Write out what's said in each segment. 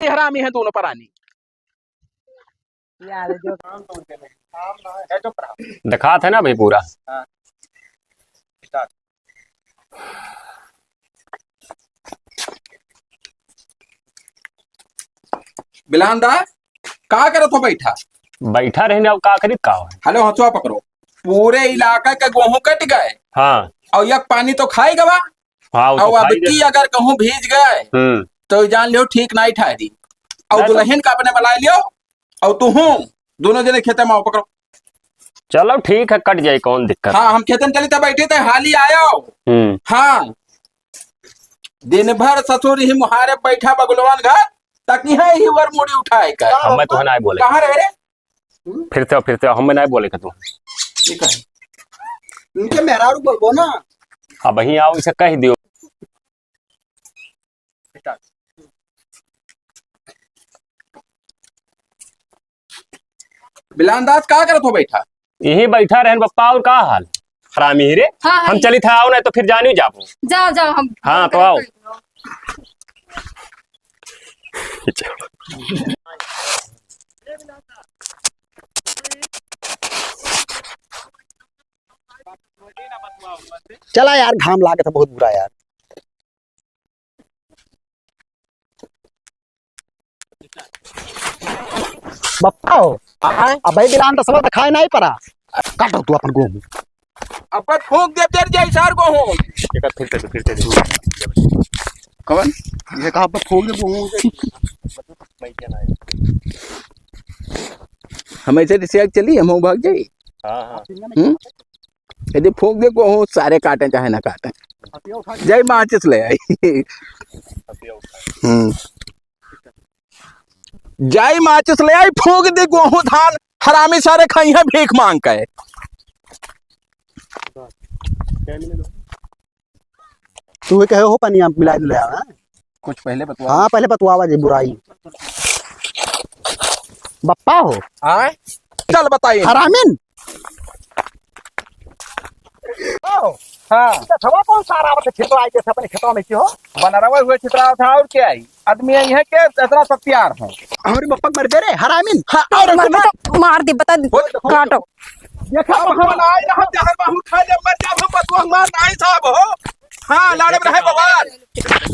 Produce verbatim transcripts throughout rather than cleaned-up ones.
हरामी है दोनों परानी। यार, जो दिखात है ना भाई पूरा। बिलान दा, का करत हो बैठा? बैठा रहने, अब का करी, का हो? हेलो, हंसुआ पकड़ो। पूरे इलाका के गोहूं कट गए। हाँ। और एक पानी तो खाई गवा। हाँ, वो तो और अब खाई की गए। अगर कहूँ भीज गए, हम्म। तो जान लियो ठीक नाई ठहरी। और नहीं तो दुल्हन का अपने बुला लियो, और तू हूँ, दोनों जने खेते में आओ, पकड़ो। चलो ठीक है, कट जाए, कौन दिक्कत? हाँ, हम खेते में चली थे, बैठे थे, हाली आयो। हम्म। हाँ, दिन भर ससुर ही मुहारे बैठा बगुलवान घर, तक है ही वर मुड़ी उठाए कर। हम मैं तो ना बोले। कहाँ रहे रे? फिर से, फिर से, हम मैं नहीं बोले के तू। ठीक है। उनके मेहरारू बोलबो ना। अब वहीं आओ, इसे कह दियो। बिलान दास, का करत हो बैठा? यही बैठा रहन बप्पा, और का हाल? हरामी ही रे। हाँ, हाँ, हम ये चली था, आओ नहीं तो फिर जानियो जाबो। जाओ, जाओ, हम हाँ, तो आओ। चला यार, घाम लागत है बहुत बुरा यार। बप्पा हो, आय? अबे बिलान दसवा दिखाए नहीं पड़ा। काटो तू अपन गोहूं। अब फूंक दे तेरे जैसार गोहूं। एक बार फिर से, फिर से। कौन? ये कहा, अब फूंक दे गोहूं। हम ऐसे रिसिया के चली, हम भाग जाई। हाँ, हाँ। हम्म? यदि फूंक दे गोहूं, सारे काटे चाहे ना काटे। जाई माचिस ले आई। हम्म। जाई माचिस ले आई, फूंक दे गोहूं धान, हरामी सारे खाई हैं भीख मांग के। तू ही कहे हो पानी आप मिला ले आवा, हैं? कुछ पहले बतवा। हाँ, पहले बतवावा जी बुराई। बप्पा हो। आय? चल बताइए। हरामिन। ओ, हाँ। तो छवा कौन सारा आवत है खेतवा आई जैसे अपने खेतवा में की हो? बनरवा हुए छितरा था और क्या आई? आदमी आई है के इतना सब तैयार है। हमारे बप्पा मर दे रे, हरामिन। हाँ, और मर सुना? दे तो मार दे, बता दे। बोल, बोल। काटो। देखा अब हम आई रहा, जहर बाहू खा ले, मर जा, हम बतुआ मार नाई साहब हो। हाँ, लाड़े में रहे बवाल।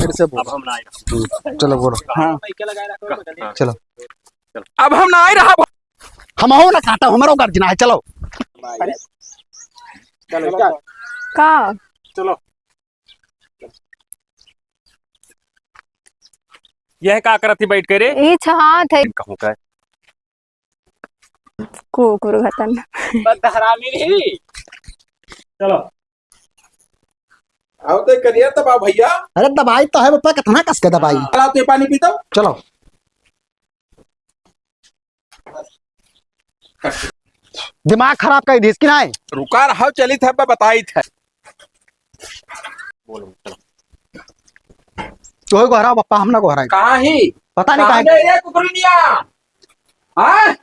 फिर से बोल। अब हम ना आए। हम्म, चलो बोलो। हाँ। चलो। अब हम ना आए रहा। हम हो ना काटा, हमरो गर्जना है, चलो। अरे। चलो, चलो। का? चलो। यह का करत ही बैठ के रे? ई छहात है। कहूँ का? कुकुर घटन। बस हरामी नहीं। चलो। आओ तो करिया दबा भैया। अरे दबाई तो है बप्पा, कितना कस के दबाई। हाँ। चला तू पानी पी तो। चलो। दिमाग खराब कर दिस कि नहीं? रुका रहो, चलित है, बताइत है। बोलो, चलो। तू ही गोहराओ बप्पा, हम ना गोहराई। कहाँ ही? पता नहीं कहाँ कहाँ गए रे कुकुरनिया? हाँ?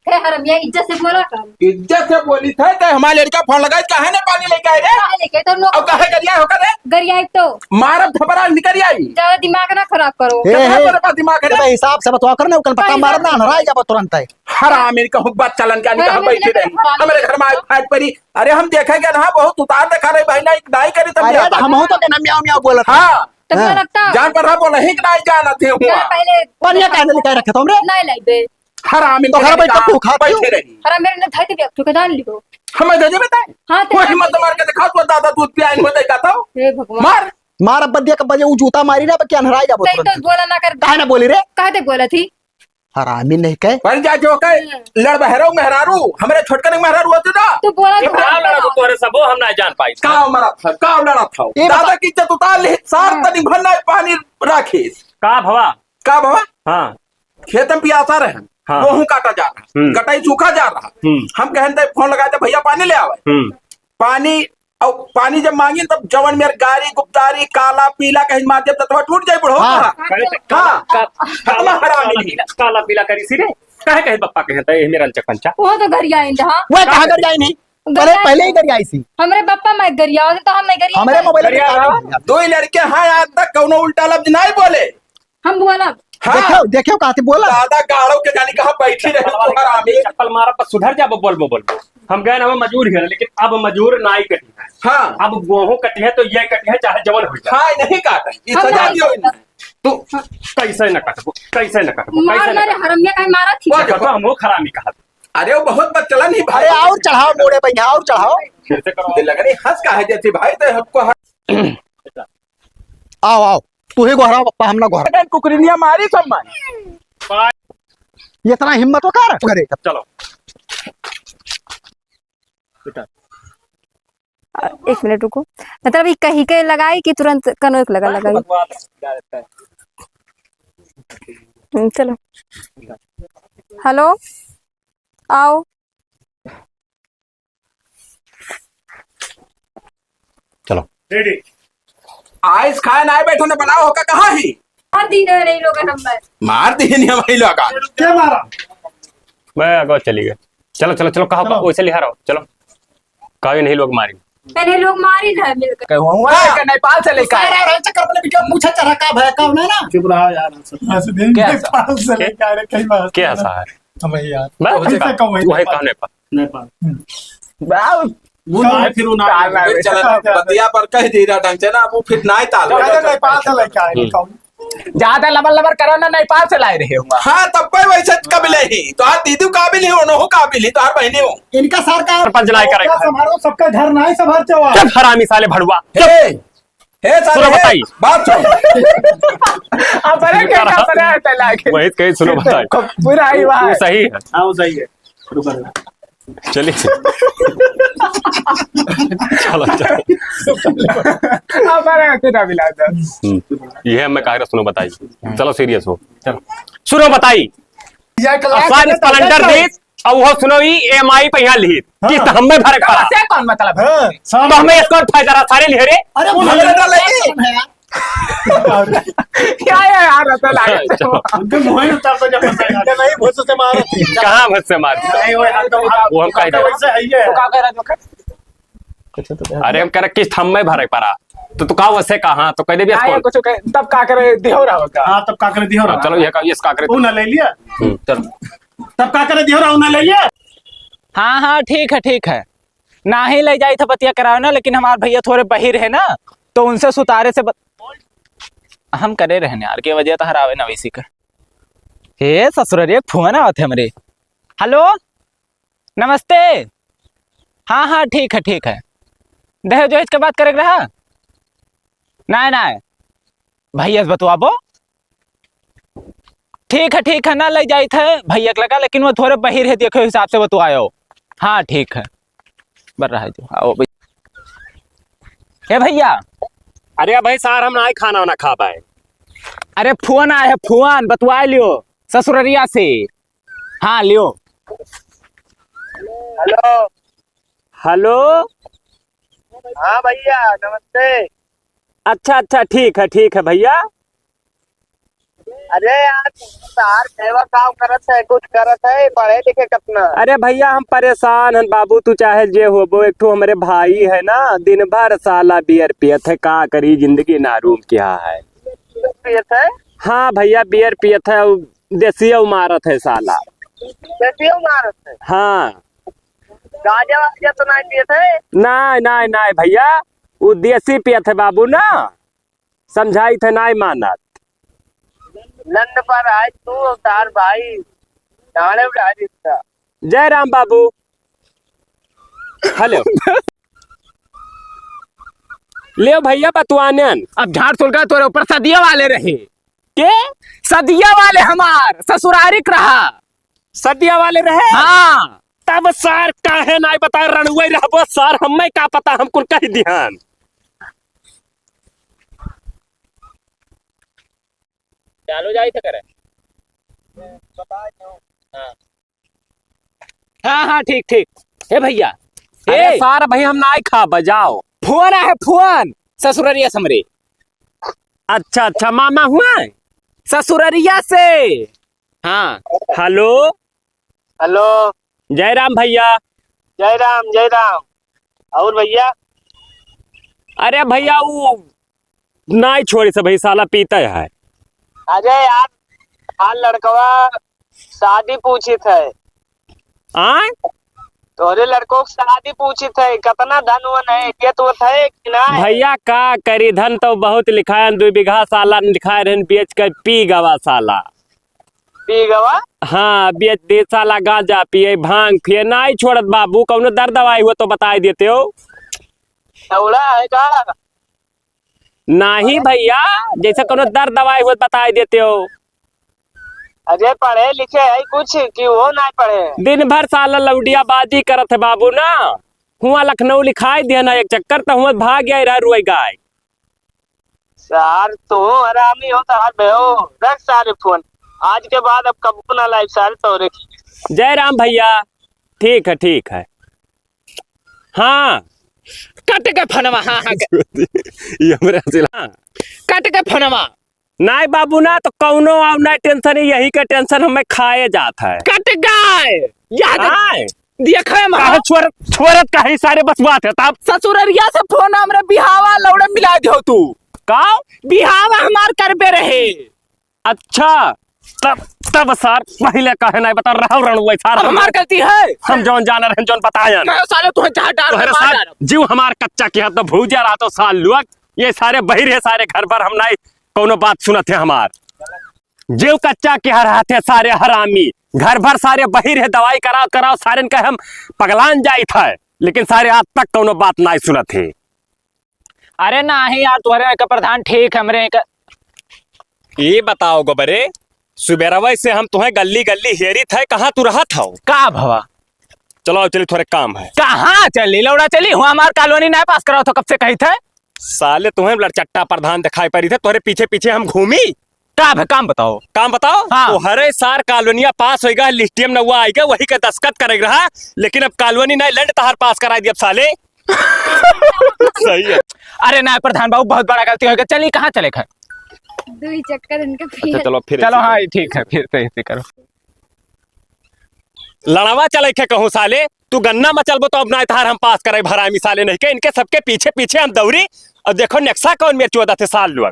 हे हरमिया, इज्जत से बोला कर। इज्जत से बोली थे, ते हमारे लड़का फोन लगाए, काहे ने पानी लेके आए रे? काहे लेके तो लोग अब काहे गरिया हो करे? गरिया एक तो। मारब थपरा निकल आई। ज्यादा दिमाग ना खराब करो। ए, कितना ए, तेरे पास दिमाग है रे? अबे हिसाब से बतवा कर ना, कल पक्का काहे मारब ना, हिसाब से? अनहरा जाबो तुरंत है। हरामी कहूँ बात चलन का नहीं, कहाँ बैठी रही? हरामी हमारे घर में आज फाट पड़ी। अरे हम देखे के ना, बहुत उतार देखा रहे भाई, ना एक दाई करी तब अरे जाता। तो हम हो तो के ना म्याऊ म्याऊ बोलत है। हाँ। तो हाँ। बोलत तो। जान पर रहा बोला ही कि नहीं जानत है हुआ। ना, पहले पनिया काहे लेके रखे तुम रे? नहीं लाई दे। हरामी तो घर बैठ के तू खाती हो? बैठे रही। हराम मेरे ने धरती पे ठुकेदार लिखो। हमें दे दे बताए। हाँ, तो वो हिम्मत मार के दिखा, तू दादा दूध पिया, इनको देखा था। हे भगवान। मार। मार अब बदिया के बजे, वो जूता मारी ना, अब क्या अनहराई जाबो नहीं तुरंत। तो बोला ना कर। काहे ना बोली रे? काहे ते बोला थी? हरामी नहीं कहे। पर जा जो कहे, हम्म। लड़ बहरो मेहरारू, हमरे छोटकन के मेहरारू होते ना। तू बोला ये तो का बोला लड़ा था। तो तोरे सबो हम ना जान पाई। का मरा था, का लड़ा था? ये दादा बता। की इज्जत उतार ले, सार हाँ। तनी भर ना पानी राखिस। का भवा? का भवा? हाँ। खेत में पियासा रहे, हाँ। गोहूं काटा जा रहा, हम्म। गटाई सूखा जा रहा। हम्म। हम कहन ते फोन लगाए थे, "भैया पानी ले आवे।" हम्म। पानी, और पानी जब मांगिन तब जवन मेर गारी गुप्तारी काला पीला कहीं मार जब ततवा टूट जाए बुढ़ो। हाँ। का? कहे ते हाँ। काला, का-, हरामी काला नहीं। पीला, काला पीला करी सी रे। काहे कहे बप्पा कहे ते मेरा लचक पंचा? वो तो गरिया इंद, हाँ। वो कहाँ गरिया नहीं? पहले, गरिया पहले ही गरिया आई सी। हमरे बप्पा मैं गरिया होते तो हम नहीं गरिया हमरे होते। मोबाइल में गरिया रहा। दो ही लड़के हैं आज तक कौनो उल्टा लफ्ज नहीं बोले। हम बोलब। हाँ। देखेउ, देखेउ कहती बोला। दादा गाड़ो के जानी कहाँ बैठी रही तू हरामी। चप्पल मारा पर सुधर जा, बोल, बोल, बोल। हम गए ना मजूर है, लेकिन अब मजूर नाई कटी है। हाँ। अब गोहूं कटी है तो ये कटी है, चाहे जवन हो जाए। हाँ, नहीं काटे। ये हम सजा नहीं दियो काटे। इन्हें। तू कैसे न कटबो, कैसे न कटबो, मार कैसे न मेरे कटबो? हरमिया कहीं मारा थी। वो देखो, देखो। हम वो हरामी कहा। अरे वो बहुत बदचलन ही भाई। अरे और चढ़ाओ मोड़े पे, यहाँ और चढ़ाओ। फिर से करो। ये लग रही हंस का है जैसे भाई तो हमको हर- आओ, आओ, तू ही गोहराओ पप्पा, हम ना गोहरा। कुकरिनिया मारी सब मारी। इतना हिम्मत हो कर करे। चलो। अ, एक मिनट रुको। मतलब, ई कही के लगाई कि तुरंत कनो एक लगा लगाई? हम्म, चलो। हेलो, आओ। चलो। आइस खाए ना बैठो ना बनाओ होका कहाँ ही? मार दी ना नहीं लोग हम बस। मार दी नहीं भाई लोग। क्या मारा? मैं आगे चली गई। चलो, चलो, चलो, कहा, चलो। वैसे लिहा रहो, चलो। कहा, ये नहीं लोग मारी। मैंने लोग मारी ना मिलकर। कहे हुआ है हाँ। कि नेपाल से लेकर आए। सारा रहे चक्कर अपने बिटिया पूछा चढ़ा का भय का होना ना। चुप रहा यार, सब। ऐसे दिन क्या नेपाल से क्या? लेकर आए, कई बार। क्या सा है? हम यार। मैं? कैसे कहूँ तू है नेपाल? कौन नेपाल? हम्म। बाप। वो ना, फिर वो ना। ताल ना, चला, बतिया पर कह दे रहा ढंग से ना, वो फिर ना ही ताल। अरे नेपाल से लेकर आए, हम्म। कहूँ। ज्यादा लबर लबर करो ना, नेपाल से लाए रहे हुआ। हाँ, तब पे वैसे काबिल ही। तो आज दीदी काबिल ही, उन्हों काबिल ही, तो हर बहनी हो। इनका सरकार सरपंच लाए करे। समारोह सबका घर ना ही सब हर चौहान। चुप हरामी साले भड़ुआ। हे, हे साले, सुनो हे, बताई। बात सुनो। अब बड़े क्या क्या बना है तैला के? वही कहीं सुनो बताई। पूरा ही वो, वो बात। सही है। हाँ, वो सही है। रुको, रुको। चलिए। चलो, चलो। हमारा आंखें ना मिला दो। हम्म। ये है, मैं कहा रहा, सुनो, बताइए। चलो, सीरियस हो। चलो। सुनो, बताइए। ये अब सारे स्प्लेंडर लीस, अब वो सुनो, ई ईएमआई पे यहाँ लीस। हाँ। किस्त हमें भरे पड़ा। से कौन मतलब है? हाँ, तो हमें इसका फायदा रहा, सारे लिहे रे। अरे, वो हमें तो लगे। क्या है यार, ऐसा लगे? चलो। उनके मुंह में उतार दो, जब फंसा है। नहीं, भुस से मारो। कहाँ भुस से मार? नहीं, वो हाथ तो, वो हम कह दे। वैसे है ही है। तो का कह रहा है, जो कर? अरे, हम कह रहे किस्त हमें भरे पड़ा, तो तू का वैसे कहा, तो कह दे भी आया इसको। कुछ कह, तब का करे, देहो रहा होगा। हाँ, तब का करे, देहो रहा। चलो, ये का, ये का करे। वो ना ले लिया। हम्म, चल। तब का करे, देहो रहा, वो ना ले लिया। हाँ, हाँ, ठीक है, ठीक है। ना ही ले जाई था बतिया करावे ना, लेकिन हमार भैया थोड़े बहिर है ना, तो उनसे सुतारे से बत-, हम करे रहने यार, के वजह तो हरावे ना वैसी का। हे ससुर रे, एक फोन आवत है हमरे। हेलो, नमस्ते। हाँ, हाँ, ठीक है, ठीक है। दहेज वहेज के बात करे के रहा? नाय, नाय। भैया से बतवाबो। ठीक है, ठीक है, ना ले जाइत है भैया के लगा, लेकिन वो थोड़े बहिर है, देखो हिसाब से बतवायो। हाँ, ठीक है। बर रहा है जो, आओ भाई। ए भैया। अरे भाई सार, हम ना खाना वाना खा पाए। अरे फोन आए है, फोन बतवा लियो ससुररिया से। हाँ, लियो। हेलो। हेलो। हाँ भैया, नमस्ते। अच्छा, अच्छा, ठीक है, ठीक है भैया। अरे यार, सार सेवा काम करत है, कुछ करत है, पढ़े लिखे कितना? अरे भैया, हम परेशान हन बाबू, तू चाहे जे होबो, एक ठो हमरे भाई है ना, दिन भर साला बियर पियत है, का करी, जिंदगी नारूम क्या है। पियत है? हाँ भैया, बियर पियत है, उ देसियो मारत है साला। देसियो मारत है? हाँ। गांजा वाजा तो नहीं पियत है? नहीं, नहीं, नहीं भैया, उ देसी पियत है बाबू ना, समझाई थे नहीं मानत। लंड पर आज तू अवतार भाई, नाड़े उड़ा दिया। जय राम बाबू। हेलो। ले भैया बतवानन। अब झाड़ सुलगा तोरे ऊपर सदिया वाले रहे। के? सदिया वाले हमार ससुरारिक रहा। सदिया वाले रहे? हाँ। तब सार काहे नाई बताए, रणुए रहबो सार, हमें का पता, हम कुल कह दिहन। चालू जाई थे करे। हाँ। हाँ, हाँ, ठीक, ठीक। हे भैया, अरे ए! सार भाई, हम नाई खा, बजाओ। फोन आहे, फोन। ससुररिया से हमरे। अच्छा, अच्छा, मामा हुआ है? ससुररिया से। हाँ। हेलो। हेलो। जय राम भैया। जय राम, जय राम। और भैया? अरे भैया, वो नाई छोड़ी से भाई, साला पीता है। अरे यार, आ लड़कवा शादी पूछित है। आय? तोहरे लड़को के शादी पूछित है, कितना धन वन है, ये तो है कि ना है? भैया का करी, धन तो बहुत लिखायन, दुई बीघा साला लिखाए रहन, बेच के पी गवा साला। पी गवा? हाँ, बेच दे साला, गांजा पिए, भांग पिए, नाई छोड़त बाबू, कौनो दर्द दवाई हुआ तो बताई देते हो। दौड़ा है का? नाही भैया, जैसे कोनो दर्द दवाई होत बताई देते हो। अरे पढ़े लिखे है कुछ कि वो ना पढ़े? दिन भर साला लौंडियाबाजी करत है बाबू ना। हुआ लखनऊ लिखाई दिया ना एक चक्कर, तो हुआ भाग गया रहा रुई गाय। सार तू हरामी हो, सार बे हो, रख सारे फोन। आज के बाद अब कबू ना लाइव सारे तोरे। जय राम भैया, ठीक है, ठीक है। हाँ। कट के फनवा, हाँ, हाँ, के- ये हमरे हंसी ला- हाँ। कट के फनवा। नाई बाबू ना, तो कौनो आउ ना टेंशन है, यही के टेंशन हमें खाए जात है। कट गए। याद आए। देखे हम। काहे छोर-, छोरत काहे सारे बस बात है, तब? ससुररिया से फोन हमरे बिहावा लौड़े मिला दियो तू। का? बिहावा हमार करबे रहे। अच्छा, तब, तब सार पहिले काहे नाई बता रहा रणुआ सार? अब हमार गलती है। हम जौन जाना रहन, जौन बतायन। कहो साले, तुहे जहाँ डाल तोहरे मार सार डालब। जीव हमार कच्चा किहा तो भूजा रहा तो सार लुअक, ये सारे बहिर है, सारे घर भर हम नाई कौनो बात सुनत है हमार। जीव कच्चा किहा रहत है सारे हरामी, घर भर सारे बहिर है, दवाई कराओ, कराओ, सारेन के हम पगलान जाइत है, लेकिन सारे आज तक कौनो बात नाई सुनत है। अरे नाही यार, तुम्हरे यहाँ का प्रधान ठीक है, हमरे यहाँ का। ये बताओ गोबरे, सुबेरवा से हम तुहे गल्ली गल्ली हेरित है, कहाँ तू रहत हौ? का भवा? चलो, चली, थोड़े काम है। कहाँ चली लौड़ा चली? हुआ हमार कॉलोनी ना पास कराओ तो कब से कही थे? साले तुहे लड़चट्टा प्रधान दिखाई पड़ी थे, तोहरे पीछे पीछे हम घूमी। का भे, काम बताओ। काम बताओ? हाँ। तोहरे सार कॉलोनिया पास होइगा, लिस्टियम नौवा आइगा, वही के दस्तखत करे रहा, लेकिन अब कॉलोनी नहीं, लंड तहार पास कराई दी अब साले। सही है। अरे ना प्रधान बाबू, बहुत बड़ा गलती होइगा। चली, कहाँ चले खाए? दुई चक्कर इनका अच्छा, फिर। चलो फिर चलो, ऐसे हाँ, करो। ठीक है, फिर तो ऐसे करो। लड़वा चले खे कहूँ साले, तू गन्ना मचलबो तो अब ना तहार हम पास करे भरामी साले नहीं के, इनके सबके पीछे पीछे हम दौड़ी। और देखो नेक्सा कौन मेर चोदा थे साल लोग।